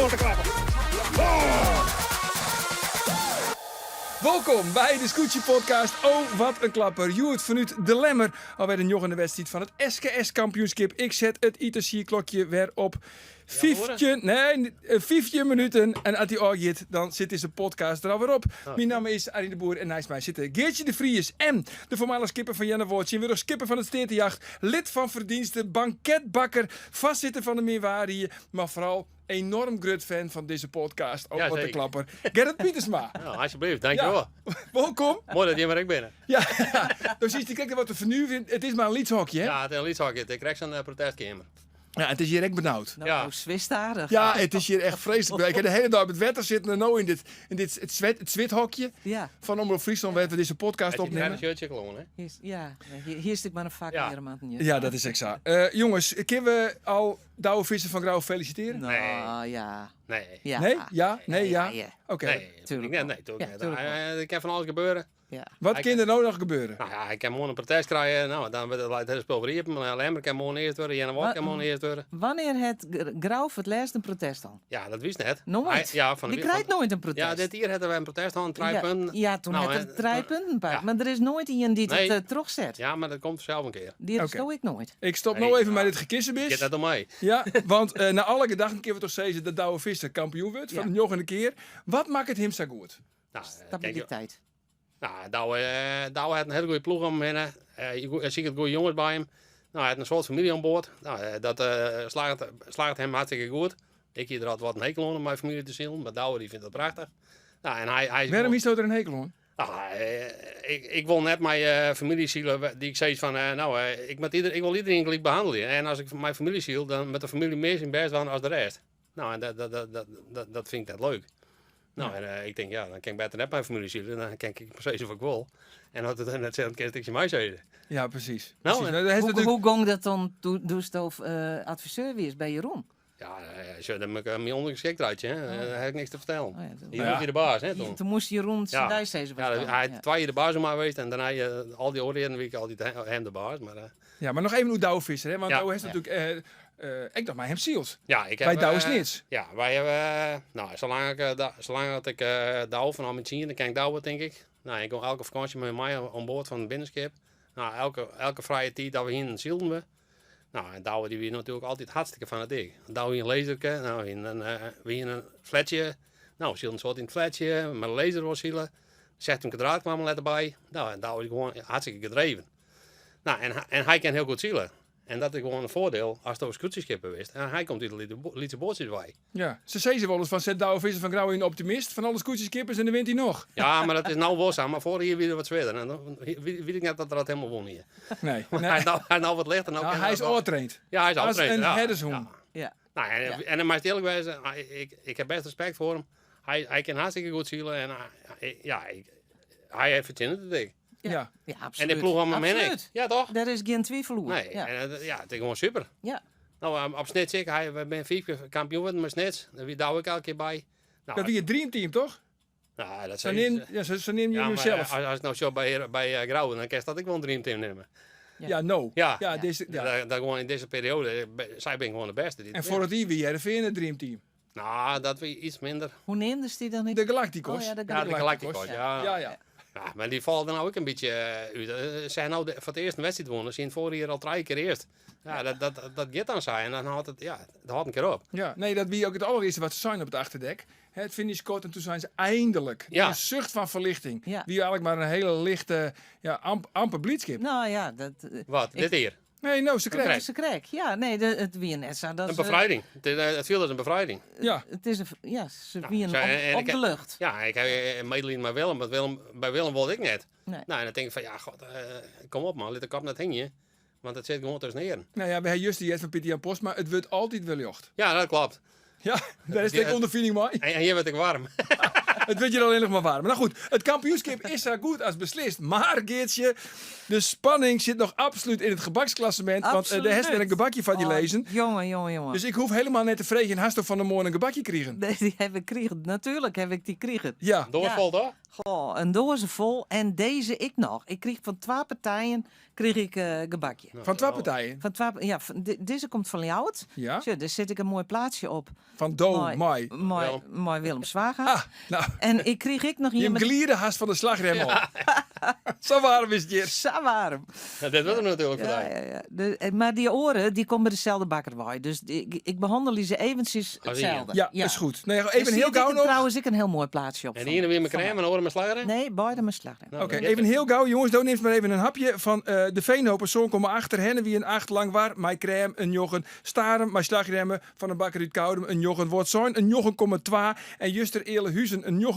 wat in klapper. Oh! Wolkom by de Skûtsjepodcast Oh Wat in Klapper. Hjoed fanút De Lemmer, alwer de njoggende wedstriid fan it SKS kampioenskip. Ik set it itersjierklokje wer op 15, nee, 15 minuten. En as dy ôfgiet, dan sit dizze podcast der alwer op. Myn namme is Arjen de Boer en neist my sitte Geartsje de Vries en de foarmalich skipper fan Earnewâld, tsjintwurdich skipper fan it Steatejacht, lid fan ferdienste, banketbakker, foarsitter fan de Minwarie, mar foaral enorm grut fan fan dizze podcast, Oh Wat in Klapper, Gerrit Pietersma. Nou, alsjeblieft, dankjewol. Ja, wolkom. Moai dat jimme der ek binne. Ja, do siest dy krekt wat te fernuverjen. It is mar in lyts hokje, hè? Ja, it is in lyts hokje. It is krekt sa'n protestkeamer. Ja, it is hjir ek benaud. Nou, ja. Swist aardich. Ja, it is hjir echt freeslik. Ik ha de hiele dei op it wetter sitten en no yn dit, yn dit it, swet, it swithokje ja. fan Omrop Fryslân wêr't we dizze podcast opnimme. It shirtje kloon, hè? Hier, ja, hier, hier stik mar in fak ja. Ja, dat is ek sa. Jonges, kinne we al Douwe Visser fan Grou felisitearje? Nee. ja. Nee. Ja. Nee? Ja? Nee, ja? Ja. Oké. Nee, tuurlijk nee, nee, tuurlijk net. Der kin fan alles gebeure. Ja. Wat kin der no noch gebeure? Nou ja, hy kin moarn in protest krije. Nou, dan wurdt it hiele spul wer iepen. Lemmer kin moarn earst wurde, Earnewâld kin moarn earst wurde. Wannear hat Grou foar it lêst in protest hân? Ja, dat wist net. Noait. Hy, ja, fan Dy krijt noait in protest. Ja, dit jier hat er wer in protest hân, trije punten. Ja, toen Nou, hat er trije punten pakt. ja. Mar der is noait ien dy't Nee. it trochset. Ja, mar dat komt fansels in kear. Dy Oké. okay. ik noait. Ik stop Nee, no even ja. mei dit gekissenbis. Giet net om my. Ja, want nei alle gedachten kinne we toch sizze dat Douwe Visser kampioen wurdt foar Ja. de njoggende kear. Wat makket him sa goed? Nou, kijk, Stabiliteit. Nou, Douwe, Douwe hat in hiele goede ploech om him hinne. Hy siket goede jonges by him. Nou, hy hat in soad famylje oan board. Nou, dat slagget, slagget him hartstikke goed. Ik hie der altyd wat in hekel oan om mei famylje te silen, mar Douwe dy fynt dat prachtich. Nou, en hy, hy is Wêrom gewoan- hiest der in hekel oan? Nou, ik, ik wol net mei famylje sile dy't ik sis fan, nou, ik, moat ieder, ik wol iedereen gelyk behannelje. En as ik mei famylje syl, dan moat de famylje mear syn bêst dwaan as de rest. Nou, en dat, dat, dat, dat, dat, dat fyn ik net leuk. Nou, en ik tink, ja, dan kin ik better net mei famylje sile, dan kin ik sizze wat ik wol. En as it net sit, kin ik tsjin my sizze. Ja, presys. Nou, Presys. en Nou, dat is Hoe, natuerlik- hoe gong dat dan doe, doe'tsto adviseur wiest by Jeroen? Ja, sjoch, dan moat ik my ûndergeskikt reitsje, hè. Dan ha ik niks te fertellen. Oh ja, dat- Jeroen Ja. wie de baas, hè, toen. Toen moast Jeroen Ja. ja. sizze wat Ja, dan. hy Ja. 2 jier de baas om my west en dêrnei al dy oare jierren wie ik altyd him de baas. Mar, Ja, mar noch even oer Douwe Visser, hè? Want Ja. Douwe hast natuerlik ek noch mei him syld. Ja, ik By heb, Douwe Snits. Ja, wy hawwe, nou, salang ik, salang dat ik Douwe fan al myn tsiende ken ik Douwe, tink ik. Nou, ik gong elke fakânsje mei my oan board fan it binnenskip. Nou, elke, elke frije tiid dat we hienen, sylden we. Nou, en Douwe dy wie natuerlik altyd hartstikke fanatyk. Douwe hie in laserke, nou, we hienen in, we hienen in flatsje. Nou, we sylden in soad yn it flatsje, mei de laser wol sile. 16 kwadraat kwam er letter by. Nou, en Douwe is gewoan hartstikke gedreven. Nou, en, en hy kin hiel goed sile. En dat is gewoan in foardiel asto skûtsjeskipper bist. En hy komt út de lytse boatsjes wei. Ja, se sizze wolris fan set Douwe Visser fan Grou yn optimist fan alle skûtsjeskippers en dan wint hy noch. Ja, mar dat is no wol sa. Mar foarich jier wie er wat swierder. En dan wit ik net dat er dat helemaal wûn hie. Nee, Want nee. Hy is no, hy is no wat lichter. No Nou, kin hy er is dat wel. ôftraind. Ja, hy is As ôftraind, in ja. herdershûn. Ja. Ja. Nou, en, Ja. en dan moatst earlik wêze, ik, ik ha bêst respekt foar him. Hy, hy kin hartstikke goed sile en hy, ja, ik, hy fertsjinnet it ek. Ja. Ja, En absoluut. de ploech om him hinne ek. Absoluut. Ja, toch? Dêr is gjin twivel oer. Nee, Ja. en, ja, it is gewoan super. Ja. Nou, op Snits ek, hy, we binne 5 kear kampioen wurden mei Snits. Dêr wie Douwe ek elke kear by. Nou, Dat wie it dreamteam, toch? Nou, dat Sa sei neam, ja, sa, sa neam je Ja, hem mar, sels. as ik no sjoch by Grou, dan kinst dat ek wol in dreamteam neame. Ja. Ja, no. Ja. Ja, dizze, ja. Dat gewoan yn dizze perioade, sy binne gewoan de bêste. En foar it jier wie Hearrenfean it dreamteam. Nou, dat wie iets minder. Hoe neamdest dy dan ek? De Galacticos. Oh ja, de Ja, de Galacticos. Galacticos, ja. Ja, ja. Ja, mar dy falle der no ek in bytsje út. Se ha no foar it earst in wedstriid wûn. Se hiene foarich jier al trije kear earst. Ja, dat, dat, dat giet dan sa en dan hâldt it, ja, dat hâldt in kear op. Ja, nee, dat wie ek it alderearste wat se seine op it achterdek. Hè, it finishskot en toen seine se eindelijk. Ja. In sucht fan ferlichting. Ja. Wie eigentlik mar in hiele lichte, ja, amper blydskip. Nou ja, dat... Wat, ik dit jier? Nee, no, se krekt. Se krekt, ja. Nee, het wie net sa dat In se befrijding. Het is, it fielt as in befrijding. Ja. Het is een, ja, se Nou, wienen zo, en op ik de lucht. Ja, ik ha medelijen mei Willem, want Willem, by Willem wilde ik net. Nee. Nou, en dan tink ik fan, ja, god, kom op man, lit de kop net hingje. Want it sit gewoan tusken de earen. Nou ja, we ha juster heard fan Pieter Jan Postma, it wurdt altyd wer ljocht. Ja, dat kloppet. Ja, dêr is ek ûnderfining mei. En hjir wurdt ik waarm. It wurdt hjir allinnich mar waarm. No goed, it kampioenskip is sa goed as beslist. Mar Geartsje, de spanning sit noch absolút yn it gebaksklassemint. Want dêr hast wer in gebakje foar dy Oh, lizzen. jonge, jonge, jonge. Dus ik hoech helemaal net te freegjen, hasto fan 'e moarn in gebakje krigen? Nee, dy ha ik krigen. Natuerlik ha ik dy krigen. Ja. Doar fol, toch? Goh, in doaze fol en deze ek noch. Ik kriich fan twa partijen kriich ik gebakje. Fan twa partijen? Fan twa, ja, dizze komt fan Ljouwert. Ja. Sjoch, dêr sit ik in moai plaatsje op. Fan Do mei. Mei, mei Willem Zwaga. Ah, nou. En ik kriich ek noch ien. Jim gliede hast fan de slachrem ôf. Sa waarm is it hjir. Sa waarm. Ja, dit wurdt him natuerlik foar Ja, ja, ja. De, eh, mar dy oare, dy komt by deselde bakker wei. Dus ik, ik behannelje se eventsjes As ien. itselde. Ja, is goed. Nee, Der even heel siet gau ek noch. trouwens ek in hiel moai plaatsje op. En de iene wie mei krêm en de oare mei slachrem? Nee, beide mei slachrem. Nou, Oké, dat even heel gau, jongens. Do nimst mar even in hapje fan eh, de Veenhopen. 7,8 Henne wie in 8, Langwar mei krêm in njoggen, Starum mei slachremme fan in bakker út Koudum in njoggen, Wâldsein in 9,2 en juster Ealahuzen in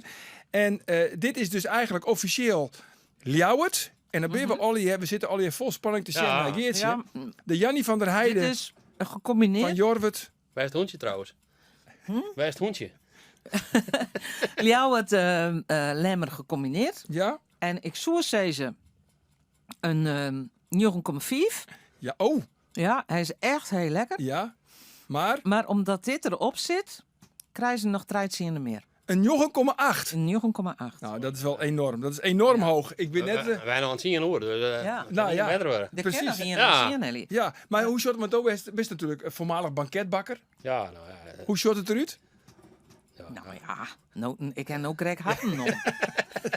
9,1. En eh, dit is dus eigenlijk offisjeel Ljouwert. En dan binne we allegear, we sitte allegear fol spanning te sjen Ja. nei Geartsje. Ja, De Janny van der dit Heijden is van gecombineerd. Jorwert. Waar is het hondje trouwens? Waar is het hondje? Ljouwert eh, eh, Lemmer gecombineerd. Ja? En ik soe sizze in ehm 9,5. Ja, oh, Ja, hy is echt hiel lekker. ja. Mar Mar omdat dit derop sit, krije se noch 13 mear. in 9,8. In 9,8. Nou, dat is wel enorm. Dat is enorm hoog. Ik ben net... eh, Wij nog aan het zien hoor. Dus, eh, Ja. dat kan Nou, niet ja. beter worden. De ken precies. nog ien Ja. zien, Ellie. Ja, maar hoe short, want ook best, best natuurlijk een voormalig banketbakker. Ja, nou ja. Hoe short het eruit? Nou ja, nou, ik ken ook Greg Hatten nog.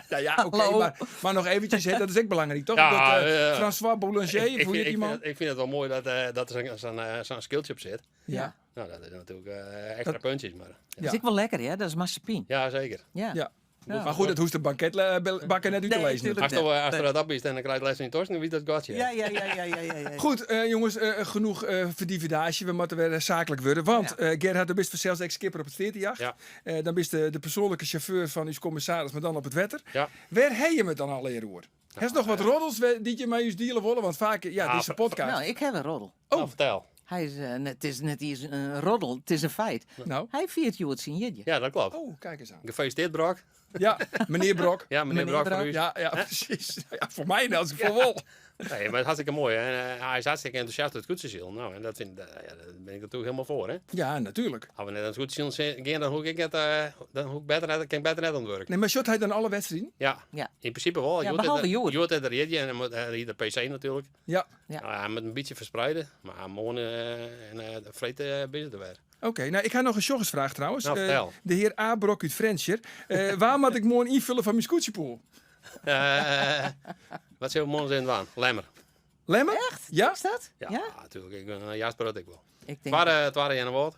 Ja, ja, oké, Hallo. maar, maar nog eventjes, hè, dat is ook belangrijk, toch? Ja, dat, eh, eh, François Boulanger, Ik, ik, hoe heet vind, die ik, man? vind, ik vind het wel mooi dat, eh, dat er zo'n zo'n eh, zo'n skilltje op zit. Ja. Nou, dat is natuurlijk eh, extra puntjes. Maar, Dat is ook wel lekker, hè? Dat is marsepein. ja, zeker. Ja. Ja. Ja. Maar goed, dat hoeft de banketbakker net uit te Nee, lezen. tuurlijk. Als er, als er dat op is en dan krijg je les in de dan wie dat gatje. Ja, ja, ja, ja, ja, ja, ja. Goed, eh, jongens, eh, genoeg eh verdividage. We moeten weer eh, zakelijk worden. Want Ja. eh, Gerhard, du bist vanzelfs ex-skipper op het Steertejacht. Ja. Eh, dan bist de, de persoonlijke chauffeur van uw commissaris, maar dan op het wetter. Ja. Waar heb je me dan al eerder hoor? Heb je nog wat roddels die je met je dealen willen? Want vaak, ja, dit is een podcast. Nou, ik heb een roddel. Nou, vertel. Hij is, eh, net, het is net iets een roddel, het is een feit. Nou. Hij viert Joert zijn jitje. Ja, dat klopt. Oh, kijk eens aan. Gefeliciteerd, Brok. Ja, meneer Brok. Ja, meneer, Meneer Brok voor Brok. u. Ja, ja, precies. Ja, voor mij in elk geval wel. Nee, maar het is hartstikke mooi. En, eh, hij is hartstikke enthousiast door het koetsenziel. Nou, en dat vind, eh, ja, daar ben ik natuurlijk helemaal voor, hè. Ja, natuurlijk. Als we net aan het koetsenziel gaan, dan hoek ik het, eh, dan hoek ik beter net, kan ik beter net aan het werk. Nee, maar shot hij dan alle wedstrijden? Ja. Ja. In principe wel. Ja, Joert behalve heeft- Joert. Joert heeft er ritje en dan moet eh, hier de PC natuurlijk. Ja. Ja. Nou, hij moet een beetje verspreiden, maar morgen eh, en eh, de vreet eh, bezig er weer. Oké, nou ik ga nog een joggersvraag trouwens. Nou, Eh, vertel. de heer A. Brok uit Frensjer. Eh, waar moet ik morgen invullen van mijn scootjepool? Eh, wat zullen we morgen in het waan? Lemmer. Lemmer? Echt? Ja? Is dat? Ja, Ja? natuurlijk. Ik ben een jasper ik wel. Ik Het denk waren, het waren Jenne Woord.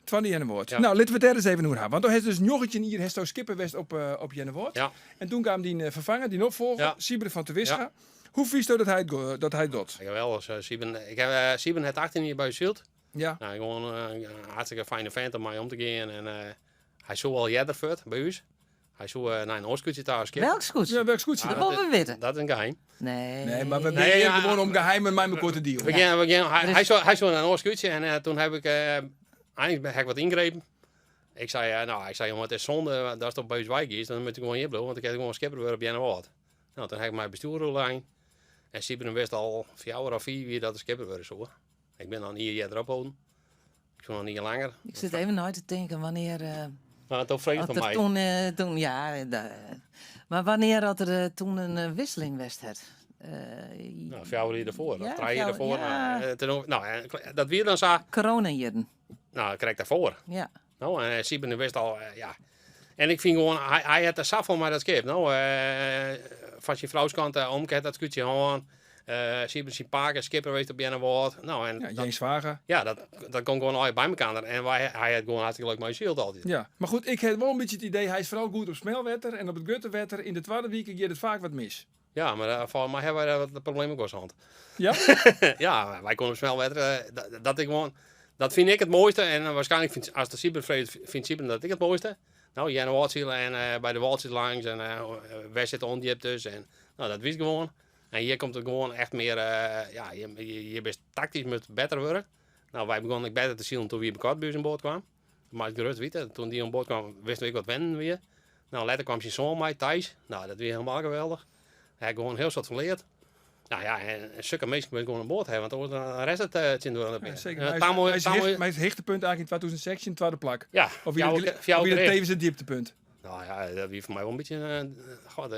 Twanny en Woord. Ja. Nou, laten we het daar eens even over hebben. Want toen heeft dus Joggetje hier heeft zo skipper west op, eh op Jenne Woord. Ja. En toen kwam die eh, vervanger, die opvolger, Ja. Siebre van Terwisga. Ja. Hoe vies dat hij het, go- dat hij het doet? Ik heb wel eens, eh, Sieben, ik heb, eh, Sieben het 18 hier bij Zilt. Ja. Nou, gewoon eh, een hartstikke fijne vent om mee om te gaan. En, eh, hij zou al eerder voort bij ons. Hij zou eh, naar een oorskoetje thuis skippen. Welk scootje? Ja, welk scootje? Ja, Dat willen we weten. Dat is een geheim. Nee. Nee, maar we Nee, zijn ja. gewoon om geheimen met elkaar te dealen. We gaan, we gaan, hij, Er is- hij, zou, hij zou naar een oorskoetje en eh, toen heb ik, eh, eigenlijk heb ik wat ingrepen. Ik zei, eh, nou, ik zei, jongen, het is zonde dat het op Beuswijk is, dan moet ik gewoon hier blijven, want ik heb gewoon skipper worden op Jenne Woord. Nou, toen heb ik mijn bestuurrol En Sieben wist al 4 of 4 wie dat de skipper worden zou. Ik ben dan hier jaar erop houden. Ik zou nog niet langer. Ik zit even nooit te denken wanneer... eh, Maar toch vreemd had van er mij. toen, eh, toen, ja, eh, maar wanneer had er eh, toen een eh, wisseling west het? Eh, Nou, 4 jaar ervoor, Ja, of 3 jaar fjouwer- ervoor. ja. Nou, eh, toen- nou, eh, dat weer dan zo, Corona-jaren. nou, ik krijg daarvoor. Ja. Nou, en Sieben wist al, eh, ja. En ik vind gewoon, hij, hij had er zoveel met dat schip. Nou, eh, van zijn vrouwskant uh, omkeert dat scootje gewoon. Eh Sieben zijn paken, skipper weet op Jenne Woord. Nou, en Ja, dat, Jens Zwaga. ja, dat, dat kon gewoon al bij elkaar. En wij, hij had gewoon hartstikke leuk mee zielt altijd. Ja, maar goed, ik heb wel een beetje het idee, hij is vooral goed op smelwetter en op het guttenwetter. In de tweede week gaat het vaak wat mis. Ja, maar eh, volgens mij hebben wij dat dat probleem ook wel eens gehad. Ja? ja, wij konden snel wetter. eh, dat, dat ik gewoon, dat vind ik het mooiste. En eh, waarschijnlijk vindt, als de Sieben vreet, vindt Sieben dat ik het mooiste. Nou, Jenne Waldziel en eh, bij de Waldziel langs en eh wij zitten ondiep dus. En, nou, dat wist ik gewoon. En hier komt het gewoon echt meer, eh, ja, je, je, je bent tactisch met beter worden. Nou, wij begonnen ik beter te zien toen we hier bij Kortbuurs aan boord kwam. Maar ik gerust weten, toen die aan boord kwam, wisten we ik wat wennen weer. Nou, later kwam zijn zoon mij, Thijs. Nou, dat weer helemaal geweldig. Hij heeft gewoon heel soort verleerd. Nou ja, en, en zulke mensen moet je gewoon aan boord hebben, want anders dan rest het eh tien door aan de Ja, zeker. Eh, Maar hij is, Tammo- hij is Tammo- hicht- maar het hichtepunt eigenlijk in 2016, tweede plak. Ja, Of wie het, of wie het tevens het dieptepunt. Nou ja, dat wie foar my wol in bytsje. God,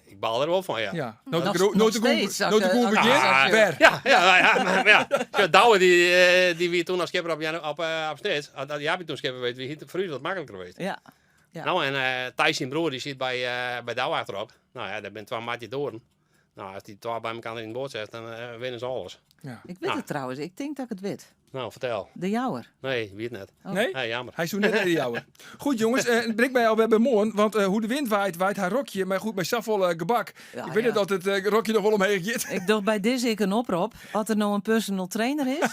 ik baal der wol fan, ja. Ja, no Nog- de gro- no nog de goe- steeds, als no de je- goe als je- begjint, als je- wer. Ja, ja, nou ja, maar ja. Zo, Douwe die, die wie toen als skipper op, Jan, op, op Snits. Als dat Jaapie toen skipper weet, wie het voor u wat makkelijker geweest. Ja. Ja. Nou, en Thijs zijn broer die zit bij, bij Douwe achterop. Nou ja, daar ben twee maatje door. Nou, als die twee bij elkaar in het boord zet, dan winnen ze alles. Ja. Ik weet Nou. het trouwens. Ik denk dat ik het weet. Nou, vertel. De jouwer. Nee, wie het net. Oh. Nee? Nee, jammer. Hij zoekt net naar de jouwe. Goed jongens, het brengt mij alweer bij morgen. Want hoe de wind waait, waait haar rokje. Maar goed, bij safvolle gebak. Ja, ik weet ja. niet dat het rokje nog wel omheen gaat. Ik dacht bij deze ik een oproep. Als er nou een personal trainer is.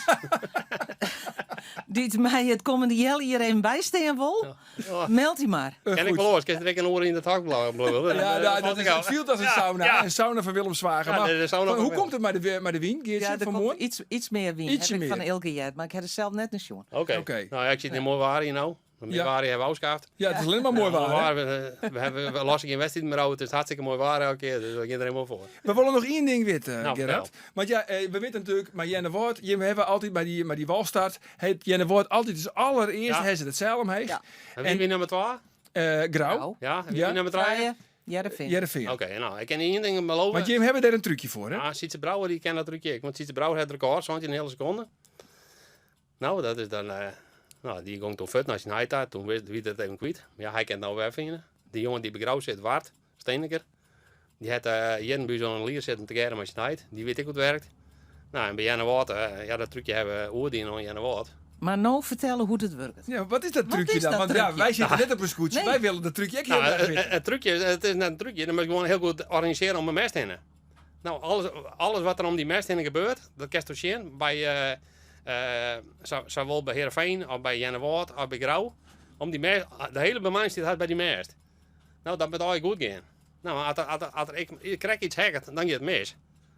die het mij het komende jel hier even bijstaan wil. Oh. Meld hij maar. Ken ik goed. wel eens. Kan ik een oor in het hak blijven? Ja, nou, dat is, het viel als een sauna. Ja. Een sauna van Willem Zwager. Ja, maar de sauna van, van hoe Willem. komt het maar de, maar de wien, Geertje, Ja, er van komt morgen? iets meer wien. Ietsje heb ik meer. van Ilke Jet, maar ik heb het zelf net een jongen. Oké. Oké. Nou ja, ik zit in mooi waar hier nou. De Ja. waar hebben we afgeschaft. Ja, het is alleen maar mooi waar. hè? We, hebben, we lossen geen wedstrijd meer uit. Het is hartstikke mooi waar elke keer. Dus we gaan er helemaal voor. We willen nog één ding weten, Nou, Gerard. vertel. Want ja, we weten natuurlijk, maar Jenne Woord, je hebben altijd bij die, bij die walstart, het Jenne Woord altijd als allereerst, Ja. hebben ze het zeil omheen. Ja. En wie En- wie nummer 2? Grauw, Nou, Ja, en wie Ja. wie nummer 3? Draaien. Jereveen. Jereveen. Oké, nou, ik kan één ding beloven. Want Jim hebben daar een trucje voor, hè? Ja, Sietse Brouwer die kent dat trucje. ook, Want Sietse Brouwer heeft het record, zo'n een hele seconde. Nou, dat is dan... nou, die ging toen fut naar zijn heita. Toen wist wie dat even kwijt. Maar ja, hij kent nou weer vinden. Die jongen die bij Grauw zit, Wart, Steeneker. Die had hier in de zo'n lier zitten te keren met zijn heid. Die weet ik hoe het werkt. Nou, en bij Jenne Woord, ja, dat trucje hebben we oordien aan Jenne Woord. Maar nou vertellen hoe het werkt. Ja, wat is dat Wat trucje is dan? dat Want ja, trucje? wij zitten net op een scootje. Nee. Wij willen dat trucje ook heel Nou, graag het, weten. het, het trucje, het is net een trucje. Dan moet je gewoon heel goed organiseren om een mest heen. Nou, alles, alles wat er om die mest heen gebeurt, dat kan je zien bij, zowel bij Heerenveen, of bij Jenne Woord, of bij Grauw. Om die mest, de hele bemanning zit hard bij die mest. Nou, dat moet eigenlijk goed gaan. Nou, als er, als er, als er, ik, ik krijg iets hackert, dan gaat het mis.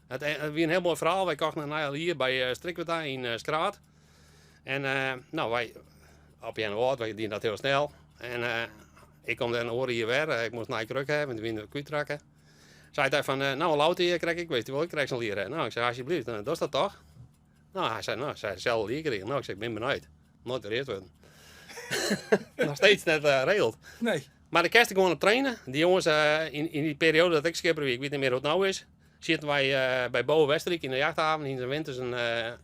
Het, het was een heel mooi verhaal. Wij kochten een hier bij Strikweda in Skraat. En nou, wij op Jenne Woord, wij dienen dat heel snel. En ik kom dan horen hier weer. Ik moest naar de kruk hebben, want die wind kwijtraken. Zei hij van, nou, een hier krijg ik, weet je wel, ik krijg zo'n lier. hè. Nou, ik zei, alsjeblieft, nou, dat is dat toch? Nou, hij zei, nou, zei, zelf lier kregen. Nou, ik zei, ik ben benieuwd. Nooit weer eerst worden. Nog steeds net regeld. Nee. Maar de kerst gewoon op trainen. Die jongens, in, in die periode dat ik schipper wie, ik weet niet meer hoe het nou is, zitten wij bij Bo Westerik in de jachthaven in de winters een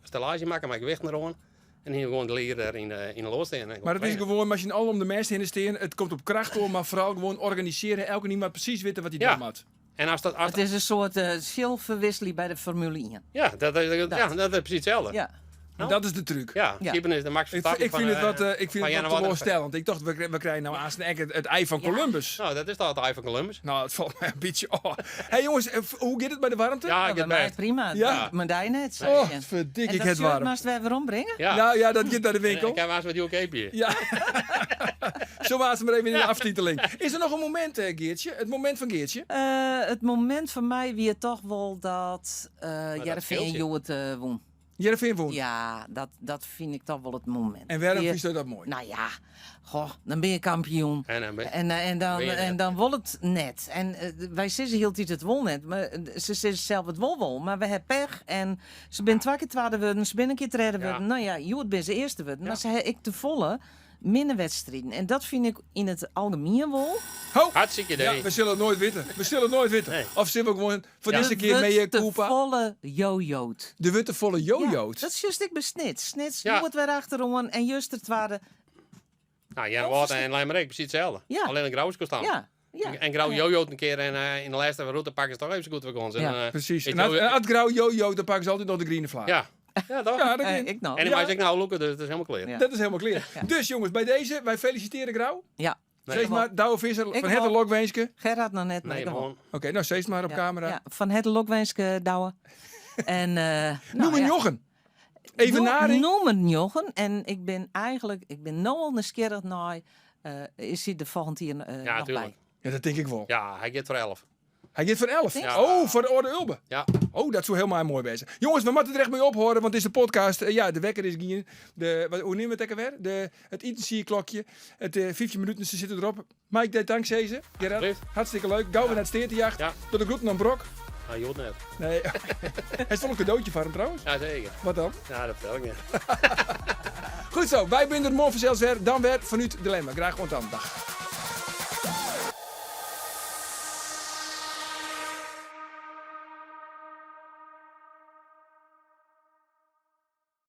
stellage maken met gewichten eraan. En hier gewoon de lier daar in de loos staan. en Maar het is trainen. gewoon, als je al om de mest heen staan, het komt op kracht door, maar vooral gewoon organiseren. Elke niemand precies weten wat hij Ja. doen moet. En als dat, als Het is een soort uh, bij de Formule 1. ja, dat, dat, ja, dat is precies hetzelfde. Ja. En dat is de truc. Ja, Ja. Schiepen is de Max Ik, Verstappen ik van, vind het wat, ik vind van het Jenne wat Woord. teleurstellend. Ik dacht, we krijgen nou aan zijn ek het ei van Ja. Columbus. Nou, dat is toch het ei van Columbus. Nou, het valt mij een beetje op. hey jongens, hoe gaat het bij de warmte? Ja, Nou, ik bij het mij best. prima. Ja. Maar daar net. Oh, verdik, En ik dat het shirt warm. moest wij weer ombrengen? Ja. Nou ja, dat gaat naar de winkel. Ik heb haast met die ook hier. Ja. Zo was het maar even in de aftiteling. Is er nog een moment, Geertje? Het moment van Geertje? Het moment voor mij weer toch wel dat dat Jereveen scheelt je. Joet won. Jereveen won. Ja, dat vind ik toch wel het moment. En waarom Je- vind je dat mooi? Nou ja, goh, dan ben je kampioen. En dan ben- En, en, dan, ben je en net. dan wol het net. En wij zeggen heel tijd het wol net. Maar ze zeggen zelf het wol wol. Maar we hebben pech. En ze zijn twee keer tweede worden. Ze zijn een keer derde Ja. worden. Nou ja, Joet ben ze eerste worden. Maar ze hebben ik te volle minder wedstrijden. En dat vind ik in het algemeen wel. Ho! Hartstikke idee. Ja, we zullen het nooit weten. We zullen het nooit weten. Nee. Of zullen we gewoon voor Ja. deze keer mee je De Koopa? volle jojoot. De witte volle jojoot. Ja, dat is juist ik besnit. Snits, Ja. Joet weer achterom en juist het tweede. Nou, Jan Woord en Lijmerik, precies hetzelfde. Ja. Alleen een grauw is constant. Ja, ja. En grauw jojoot een keer en in de laatste route pakken ze toch even zo goed weer ons. En, Ja. Precies. ik En jojo- als grauw jojoot, dan pakken ze altijd nog de groene vlag. Ja. Ja, toch? Ja, dat, Ik nog. En dan Ja. maak ik nou loeken, dus het is helemaal clear. Ja. dat is helemaal clear. Ja. Dus jongens, bij deze, wij feliciteren Grauw. Ja. Nee. Steeds maar, Douwe Visser, Ik van harte wel. lokwenske. Gerard nog net, maar Nee, ik wel. gewoon. Oké, nou steeds maar op Ja, camera. Ja, van het lokwenske, Douwe. En, nou, Noem een ja. Jochen. Even naring. Noem een Jochen. En ik ben eigenlijk, ik ben nou al nieuwsgierig naar, is hij de volgende keer Ja, nog tuurlijk. bij? Ja, dat denk ik wel. Ja, hij gaat voor 11. Hij gaat voor 11. Denk je? Oh, voor de Orde Ulbe. Ja. Oh, dat zou helemaal mooi wezen. Jongens, we moeten er echt mee ophoren, want het is de podcast. Ja, de wekker is gien. De, wat, hoe nemen we het ook alweer? De, het IT-klokje. Het 15 minuten, ze zitten erop. Mike, deed dank ze. Gerard, Alsjeblieft. hartstikke leuk. Gauw weer naar het steertejacht. Ja. Tot de groeten aan Brok. Nou, je hoort net. Nee, hij is wel een cadeautje voor hem trouwens. Ja, zeker. Wat dan? Ja, dat vertel ik niet. Goed zo, wij binden er morgen zelfs weer. Dan weer vanuit Dilemma. Graag ont dan. Dag.